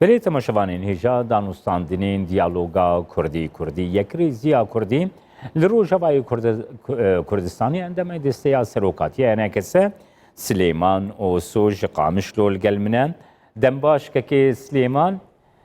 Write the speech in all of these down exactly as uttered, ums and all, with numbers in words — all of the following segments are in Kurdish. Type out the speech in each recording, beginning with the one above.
Belê temaşevanên hêja danûstandinên diyaloga Kurdî-Kurdî, yekrêziya Kurdî li Rojavayê Kurdi-, Ku-, e, Kurdistanê endamê Desteya Serokatiya Enekese Silêman Oso ji Qamişlo li gel min e. Dem baş kekê Silêman.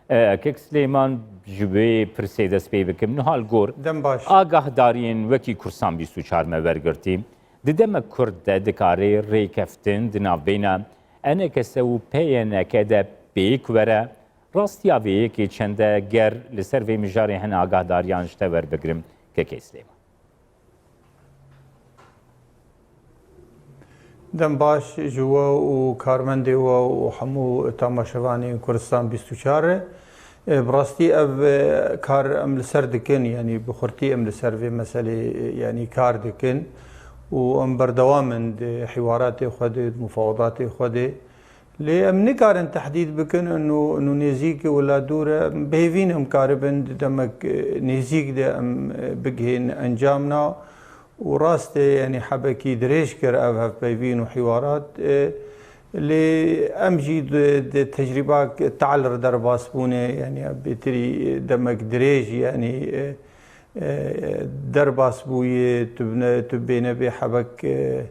E, kek Silêman, ji wê pirsê dest pê bikim. Niha li gor Dem baş. agahdariyên wekî Kursan bîst û çar me wergirtî, di demek kurt de dikarê rêkeftin di navbeyna Enekese û P Y N K de pêk were. Rastiya vê yekê çende ger li ser vê mijarê hene agahdariyan ji te werbigirim, kekê Silêman. Dem baş ji we û karmendê we û hemû tamaşevanên Kurdistan bîst û çar re. E, bi rastî ev, e, kar em li ser dikin, yanî bi xurtî em li ser vê meselê, e, yanî kar dikin û em berdewam in di hîwaratê xwe de, di mufawedatê xwe de. Lê em nikarin tehdîd bikin, inu, inu nêzîk wila dûr e. Em bi hêvî ne em karibin di demek, e, nêzîk de em, e, bigihên encamna û rast e, yanî hebekî dirêj kir ev hevpeyvîn û hîwarat. E, lê em jî di, di tecrîbak te'l re derbas bûne, yanî ev bêtirî demek dirêj, yanî, e, e, derbas bûye, tu bine-, tu bêne bê hebek, e,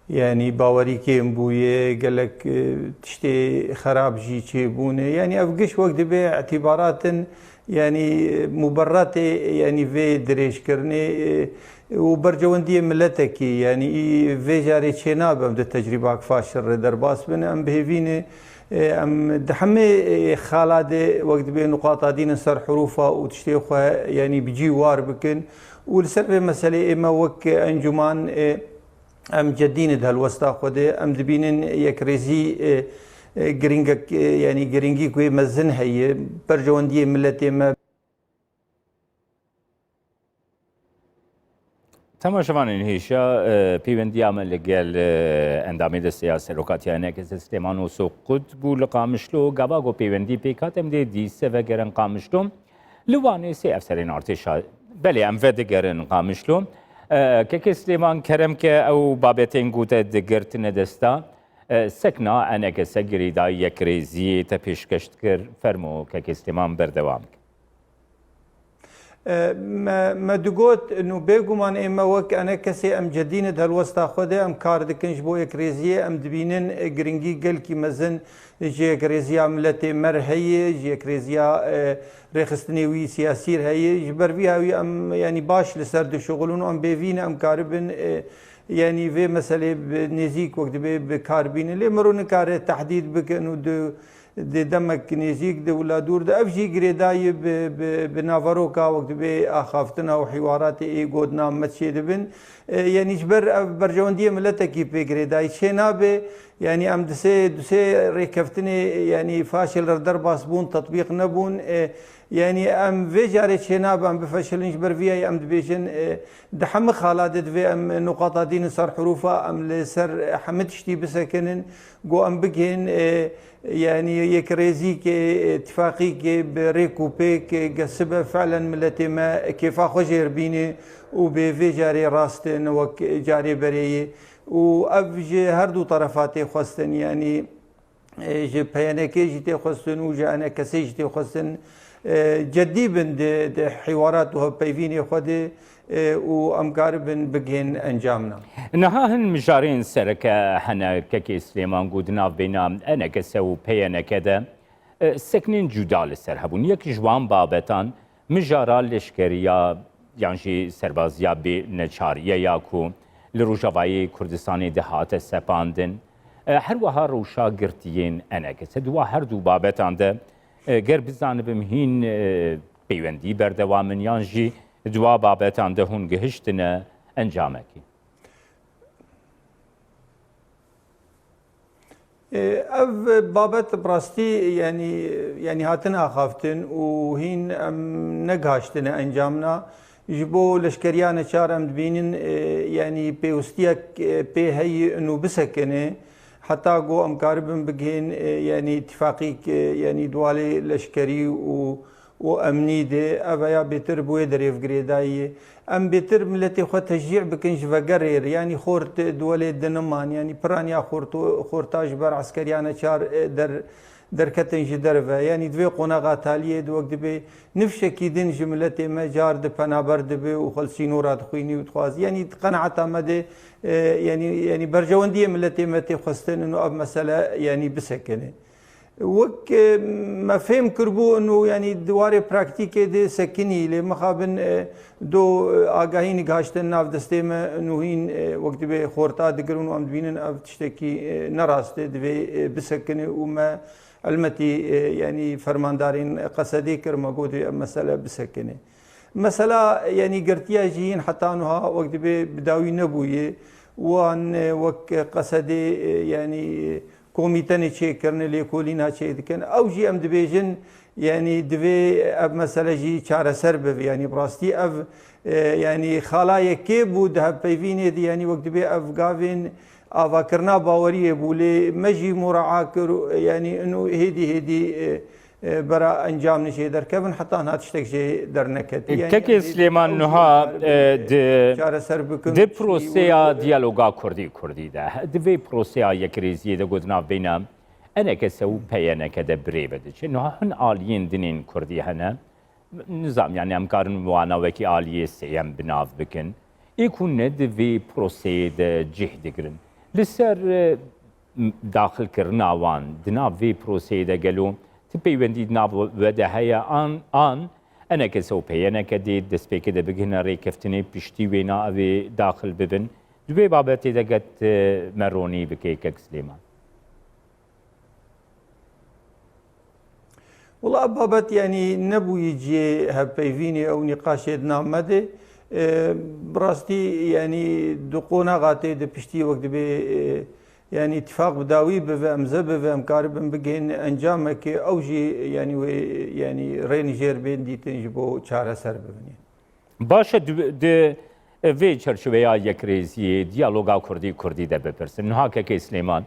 yanî bawerî kêm bûye, gelek, e, tiştê xerab jî çêbûne. Yanî ev giş wek dibe îtîbaratin, yanî, e, muberratê, yanî vê dirêjkirinê, e, û bercewendiyê miletekî, yanî î vê carê çênabe em di tecrîbak faşil re derbas bin. Em bi hêvî ne, e, em di hemê, e, xala de wek dibe nuqata dînin ser hurûfa û tiştê xwe, yanî bi cî war bikin. Û li ser vê meselê ê me wek encûman, e, Em cedî ne di helwesta xwe de. Em dibînin yekrêzî, e, e, girîngek, e, yanî girîngî ku yê mezin heye, berjewendiyê miletê me. Temaşevanên hêşa, e, pêwendiya me li gel, e, endamê Desteya Serokatiya Enekese Silêman Oso qut bû li Qamişlo. Gava ku pêwendî pêk hat, em dê dîse vegerin Qamişlo. Li Wanê sê efserên artêşa, belê, em vedigerin Qamişlo. E, Kekê Silêman, kerem ke, ew babetên ku te digirtine desta, e, sekna Enekese girêdayî yekrêziyê te pêşkeş dikir. Fermo, Kekê Silêman, berdewam bike. E, me, me digot, nû bêguman ê me wek Enekesê em cedî ne di helwesta xwe de, em kar dikin ji bo yekrêziyê, em dibînin, e, girîngî gelkî mezin ji yekrêziya miletê me re heye, ji yekrêziya, e, rêxistinê wî siyasî re heye. Ji ber vî hawî em, yanî baş li ser dişuxulin û em bêvî ne em karibin, e, yanî vê meselê bi nêzîk wek dibe bi kar bînin. Lê miro nikare tehdîd bikin û di, di demek nêzîk, di wila dûr de. Ev jî girêdayî bi, bi, bi naveroka wek dibe axaftina û hîwaratê ê gotina me çêdibin. E, yanî ji ber ev berjewendiyê miletekî pê girêdayî çênabe. Yanî em di sê, du sê rêkeftinê, yanî faşil re derbas bûn, tetbîq nebûn. E, yanî em vê carê çênabe em bifeşilin, ji ber vî yayê em dibêjin, e, di hemî xala de divê em nuqata dînin ser hurûfa, em li ser hemî tiştî bisekinin, ku em bigihên, e, yanî yekrêzîkê, îtîfaqîkê bi rêk û pêk, e, gesibe fi'len miletê me kêfa xwe jêr bîne û bê vê carê rast ne wek carê berê ye. Û ev ji her du terefa tê xwestin, yanî, e, ji P Y N K jî tê xwestin û ji Enekesê jî tê xwestin, e, cedî bin di, di hîwarat û hevpeyvînê xwe de, e, û em karibin bigihên encamna. Niha hin mijarên sereke hene, Kekê Silêman, ku di navbeyna Enekese û P Y N K de, e, seknên cuda li ser hebûn. Yek ji wan babetan mijara leşkeriya yan jî serbaziya bê neçariye ya ku li Rojavayê Kurdistanê de hate sepandin. E, her wiha rewşa girtiyên Enekese. Di wa her du babetan de, e, ger bizanibim hîn, e, peywendî berdewam in yan jî di wa babetan de hûn gihiştine encamekî? Ev babet bi rastî, yanî, yanî hatin axaftin û hîn em negihaştine encamna. Ji bo leşkeriya neçar em dibînin, e, yanî pêwistiyek, e, pê heyî nû bisekine. Heta ku em karibin bigihên, e, yanî îtîfaqîk, e, yanî di walê leşkerî û û emnî de, ev ya bêtir bi wê derê girêdayî ye. Em bêtir miletê xwe teşcî bikin ji vegerê re, yanî xort di welê diniman, yanî piraniya xort-, xorta ji ber eskeriya neçar, e, der, derketin ji derve. Yanî di vê qonaxa taliyê de wek dibê nifşekî din ji miletê me car di penaber dibe û xwe li sînora dixwînî û dixwazî. Yanî di qenaeta me de, e, yanî, yanî berjewendiyê miletê me tê xwestin û ev mesele, yanî bisekine. Wek, e, me fêm kiribû û, yanî di warê praktîkê de sekinî, lê mixabin, e, do, e, agahî nigihaştin nav destê me û hîn, e, wek dibê xorta digirin û em dibînin ev tiştekî, e, ne rast e, divê, e, bisekine û me elmetî, e, yanî fermandarên Qesedê kir, me got, ev mesele bisekine. Mesela, yanî girtiya jiyîn heta nuha wek dibê bi dawî nebûye. Wan, e, wek Qesedê, e, yanî komîtenê çêkirine, lêkolîna çê dikin. Ew jî em dibêjin, yanî divê ev mesele jî çareser bibe. Yanî bi rastî ev, e, yanî xala yekê bû di hevpeyvînê de, yanî wek dibê ev gavên avakirina baweriyê bû, lê me jî mura'a kir, yanî ino hêdî hêdî, e, e, bera encam jê derkevin, heta niha tiştek jê derneketiye. Yanî Kekê em ê Silêman, ew jî niha, em karibin, e, e, di, çareser bikin di û proseya diyaloga Kurdî Kurdî de, di vê proseya yekrêziyê de ku di navbeyna E N K S û P Y N K de bi rê ve diçe. Niha hin aliyên din ên Kurdî hene. Nizam, yanî em karin wana wekî aliyê sêyem bi nav bikin. Ê ku ne di vê proseyê de cih digirin. Li ser, e, m-, daxilkirina wan di nav vê proseyê de gelo ti peywendî di nav we de heye an, an E N K S û P Y N K dê destpêkê de bigihine rêkeftinê piştî wêna ew ê daxil bibin? Di vê babetê de get, e, me ronî bike kek Silêman. Wela ev babet, yanî, nebûyî cihê hevpeyvînê ew nîqaşê di nav me de. E, bi rastî, yanî, di qonaxa tê de piştî wek dibê, e, yanî, îtîfaq bi dawî bive, emze bive, em karibin bigihên encamekê, ew jî, yanî, wê, yanî, rê nijêr bên dîtin ji bo çareser bibin. Baş e, di, di vê çerçoveya yekrêziyê, diyaloga Kurdî Kurdî de bipirsim. Niha Kekê Silêman,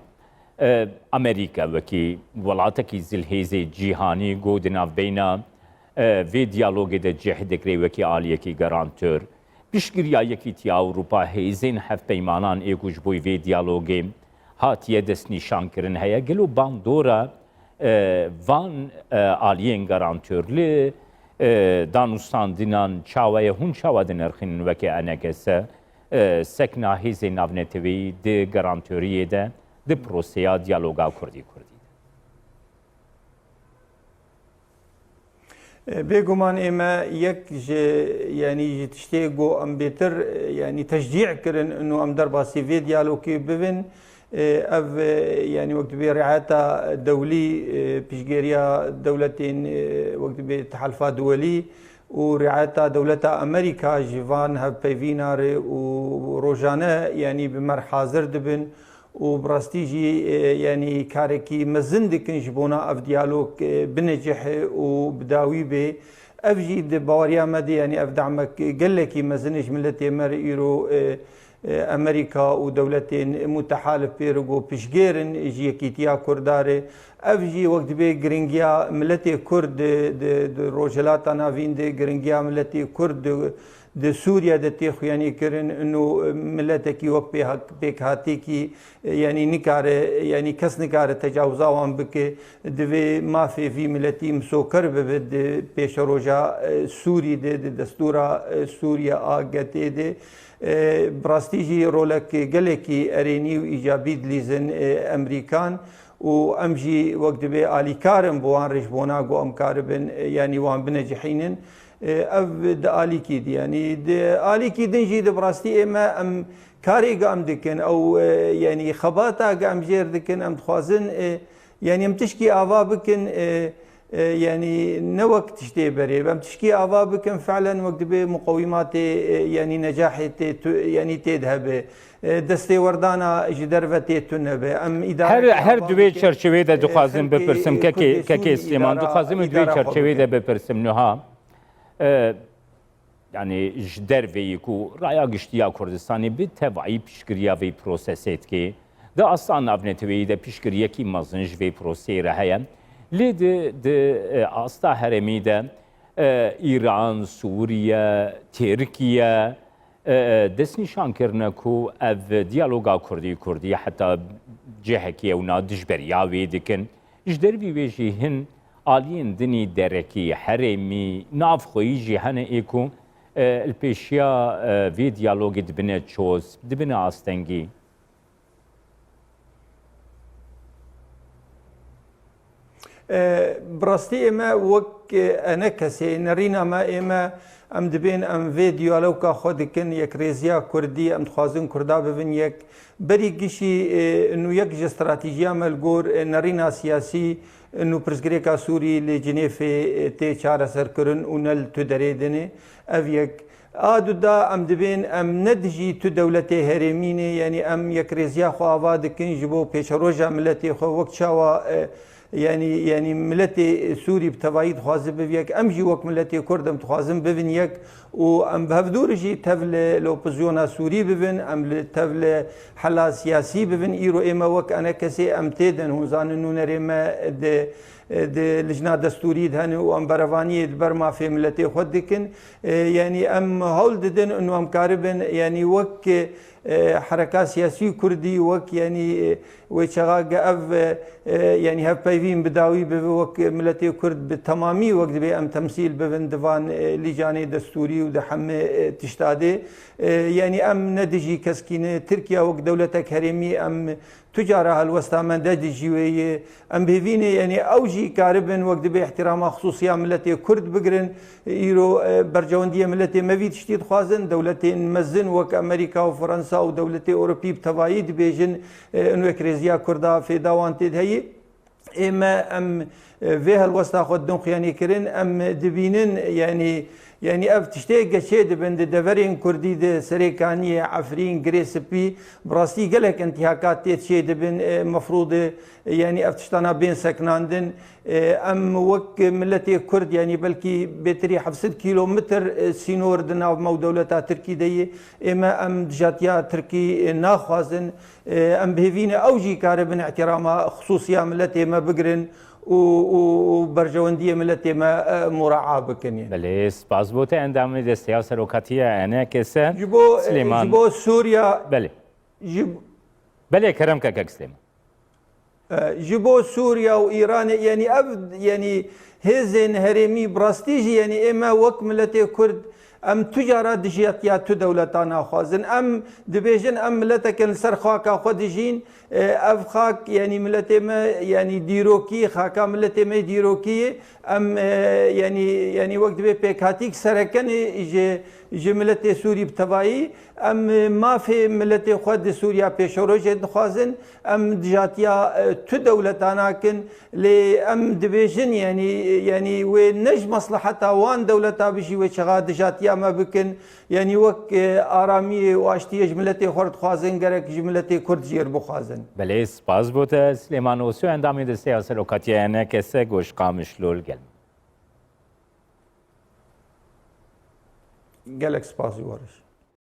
e, Amerîka wekî welatekî zilhêzê cîhanî ku di navbeyna, e, vê diyalogê de cih digre wekî aliyekî garantör, piştgiriya Yekîtiya Ewropa, hêzên hevpeymanan ê ku ji bo vê diyalogê hatiye destnîşankirin heye. Gelo bandora e, van, e, aliyên garantör li, e, danûstandinan çawa ye, hûn çawa dinirxînin weke E N K S, e, sekna hêzên navneteweyî di garantöriyê de, di proseya diyaloga Kurdî Kurdî de? E, bêguman ê me yek ji, yanî ji tiştê ku em bêtir, e, yanî teşcî kirin û em derbasî vê diyalogê bibin, e, ev, e, yanî wek dibê riayeta dewlî, e, piştgêriya dewletên, e, wek dibê Tehelfa Duwelî û riayeta dewleta Amerîka ji van hevpeyvîna re û rojane, yanî bi me re hazir dibin û bi rastî jî, e, yanî karekî mezin dikin ji bona ev diyalog, e, binecihe û bi dawî bê. Ev jî di baweriya me de, yanî ev damek gelekî mezin e ji miletê me re îro, e, e, Amerîka û dewletên mutehalif pê re ku piştgêr in ji yekîtiya Kurda re. Ev jî wek dibê giringiya miletê Kurd di, di, di Rojhilata Navîn de, giringiya miletê Kurd di, di Sûriye de tê xuyanî kirin û miletekî wek pêha-, pêkhatêkî, e, yanî nikare, yanî kes nikare tecawiza wan bike. Divê mafê vî miletî misoker bibe di pêşeroja, e, Sûrî de, di destûra, e, Sûriye a G T de. E, bi rastî jî rolek gelekî erênî û îcabî dilîzin, e, Emerîkan û em jî wek dibê alîkar in bi wan re ji bona ku em karibin, e, yanî wan binecihînin. E, ev di alîkî di, yanî di alîkî din jî di bi rastî ê me em karê ge em dikin, ew, e, yanî xebata ge em jêr dikin, em dixwazin, e, yanî em tişkî ava bikin, e, e, yanî ne wek tiştê berê, em tişkî ava bikin, fi'len wek dibê muqewîmatê, e, yanî necahê tê tu-, yanî tê de hebe. E, destêwerdana ji derve tê tune be. Em îdare Her, her ava di vê bikin, çerçevê de e, dixwazim xelkê, bipirsim, e, kekê, Kurdê kekê Sûrî Silêman, îdara, dixwazim di vê îdara xwe çerçevê bike. de bipirsim niha. E, yanî ji derveyî ku raya giştî ya Kurdistanê bi tevayî piştgiriya vê prosesê dike, di asta navneteweyî de piştgiriyekî mezin ji vê proseyê re heye. Lê di, di, e, asta herêmî de, e, Îran, Sûriye, Tirkiye, e, e, destnîşan kirine ku ev diyaloga Kurdî-Kurdî heta cihekî ewna dijberiya wê dikin. Ji dervî wê jî hin aliyên dinî derekî, herêmî, navxweyî jî hene ê ku, e, li pêşiya, e, vê diyalogê dibine çoz, dibine astengî. E, bi rastî ême wek, e, enekesê, nerîna me ême, em dibên em vê diyaloga xwe dikin, yekrêziya Kurdî, em dixwazin Kurda bibin yek. Berî gişî, e, nû yek ji stratîjiya me li gor, e, nerîna siyasî, e, nû pirsgirêka Sûrî li Cinêfê, e, tê çareserkirin û ne li tu derê dinê. Ev yek. A du da em dibên em ne dijî tu dewletê herêmî ne, yanî em yekrêziya xwe ava dikin ji bo pêşeroja miletê xwe, wek çawa, e, yanî, yanî miletê Sûrî bi tevayî dixwaze biviyek, em jî wek miletê Kurd em dixwazin bivin yek û em bi hevdûr jî tev li, li opozîsyona Sûrî bibin, em li tev li hela siyasî bibin. Îro ême wek enekesê em tê din, hûn zanin nûnerê me di, di lijna destûrî de hene û em berevaniyê di ber mafê miletê xwe dikin. E, yanî em hewl didin û em karibin, yanî wek, e, hereka siyasî Kurdî, wek, yanî, e, wê çaxa ge ev, e, e, yanî hevpeyvîn bi dawî bibe, wek miletê Kurd bi temamî wek dibê em temsîl bibin di van, e, lîcanê destûrî û di hemî, e, tişta dê. E, yanî em ne dijî keskî ne, Tirkiye wek dewletek herêmî em tu cara helwesta me ne dijî wê ye. Em bi hêvî ne, yanî ew jî karibin wek dibê îhtîrama xisûsiya miletê Kurd bigirin. Îro, e, berjewendiyê miletê me vî tiştî dixwazin. Dewletên mezin wek Amerîka û Fransa û dewletê Ewropî bi tevayî dibêjin, e, û yekrêziya Kurda fêda wan tê de heyî. Ême em, e, vê helwesta xwe didin xuyanîkirin. Em dibînin, yanî, yanî ev tiştê ge çê dibin di deverên Kurdî de, Serêkaniyê, Efrîn, Girê Spî, bi rastî gelek intîhakat tê çê dibin, e, mefrûd e, yanî ev tiştana bên sekinandin. E, em wek miletê Kurd, yanî belkî bêtirî heft sed kîlometr, e, sînor di nav me û dewleta Tirkî de ye. Ême em dijatiya Tirkî, e, naxwazin. E, em bi hêvî ne ew jî karibin îhtîrama xisûsiya miletê me bigirin û, û, û berjewendiyê miletê me, e, muraa bikin. Belê, spas bo te, endamê Desteya Serokatiya E N K S, Ji bo, e, Silêman. Ji bo Sûriya, Belê. Ji Belê, kerem ke kek Silêman. E, ji bo Sûriya û Îranê, yanî ev, yanî hêzên herêmî bi rastî jî, yanî ême wek miletê Kurd, em tu cara dijatiya tu dewleta naxwazin. Em dibêjin, em miletekin li ser xaka xwe dijîn. E, ev xak, yanî miletê me, yanî dîrokî, xaka miletê me dîrokî ye. Em, e, yanî, yanî wek dibê pêkhatîk serekenê ji, ji miletê Sûrî bi tevayî. Em, e, mafê miletê xwe di Sûriya pêşerojê dixwazin. Em dijatiya, e, tu dewleta nakin. Lê em dibêjin, yanî, yanî wê ne ji mesleheta wan dewleta bijî wê çaxa dijatiya me bikin. Yanî wek, e, aramiyê û aştiyê ji miletê xwe re dixwazin, gerek ji miletê Kurd jê re bixwazin. Belê, spas bo te Silêman Osu, endamê Desteya Serokatiya E N K S, goş Qamişlo li gel me. Gelek spas ji we re jî.